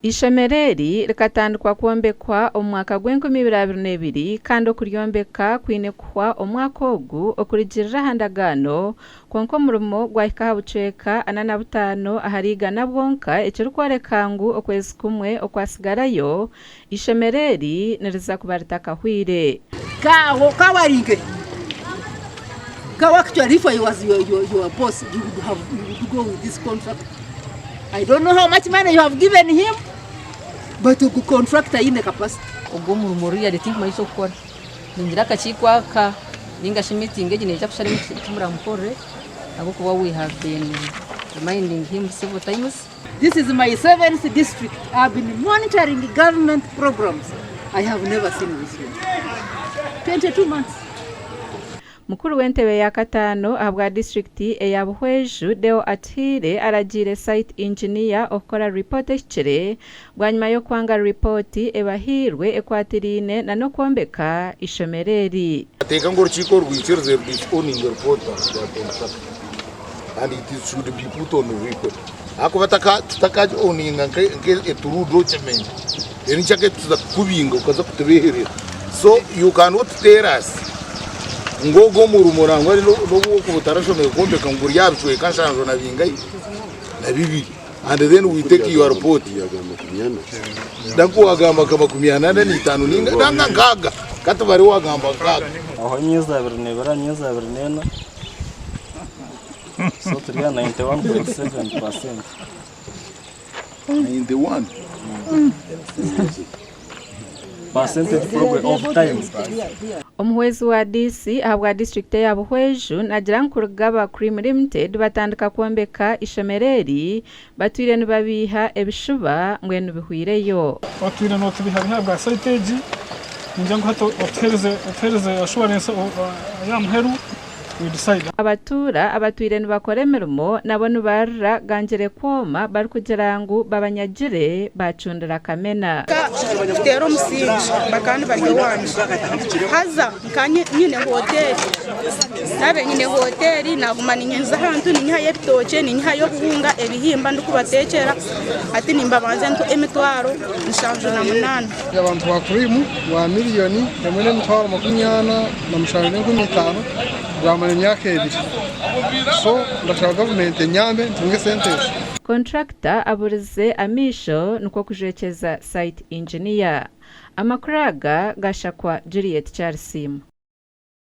Eishomero eri rikatandikwa kwombekwa omu mwaka gw'enkumi ibiri abiri n'ebiri kandi okuryombeka kwine kuhwa omwaka ogu okurugiirira aha ndagaano kwonka omurimo gwahika aha bucweka 45 ahari igana bwonka ekirikworeka ngu okwezi kumwe okwatsigarayo eishomero eri niriza kuba ritakahwire. Kawarinke Kawa actually if I was your, your, your boss you would have you would go with this contract I don't know how much money you have given him but ogu contractor aine capacity. Ogu omurimo really tinkumanya eky'okukora. Ningira akakiiko aka ninga shi meeting egi neija kusharamu eki muramukorere ahabw'okuba we have been reminding him several times. This is my seventh district I have been monitoring government programs I have never seen this one. 22 months. Mukuru w'entebe ya kataano ahabwa disiturikiti eya Buhweju, Deo Atuhaire aragiire site engineer okukora ripooti ehikire bwanyima y'okwanga ripooti ebahairwe ekwatiraine n'okwombeka eishomero eri. Ateeka ngu orukiiko rwikirize rudisowninge report ya contractor and it should be put on record ahakuba tutakaagi owninga nka a true document reero nkyaka tuza kukubinga okaza kutubeherera so you cannot tell us ngu ogu omurimo nangwa nobu okuba otarashomire kwombeka ngu guri aha bicweka nshanju na bingahi na bibiri and then we take your report nanku wagamba nka 45 ninga nanga nkaaga katubare wagamba nkaaga. Aho emyezi 22 aha myezi 24 so turi aha 91.7 percent. 91. Percentage progress of time. Omuhwezi wa DC ahabwa disiturikiti eya Buhweju naagira ngu kuruga aba Cream Limited batandika kwombeka eishomero eri, batwire nibabiiha ebishuba mbwenu bihwireyo. Otwire notubihabiha ahabwa site egi, ningira ngu hati otuhereze assurance eya muheru we decide. Abatuura abatwire nibakora emirimo nabo nibarira gangire kwoma barikugira ngu babanyagire bacundira kamena. Kuteera omusingi bakaba nibari owangye haza nkaba nyine hoteeri naaba nyine hoteeri naguma niinyinza ahantu ninyihayo ebitookye ninyihayo obuhunga ebihimba ndikubateekyera hati nimbabanza 78,000. Abantu ba Kuriimu bwa 1,475,000 bwamara emyaka ebiri so ndashaba gavumenti enyambe ntunge esente ezo. Kontrakita aburize amaisho nikwo kujwekyeza site engineer. Amakuru aga gashakwa Juliet Kyarisiima.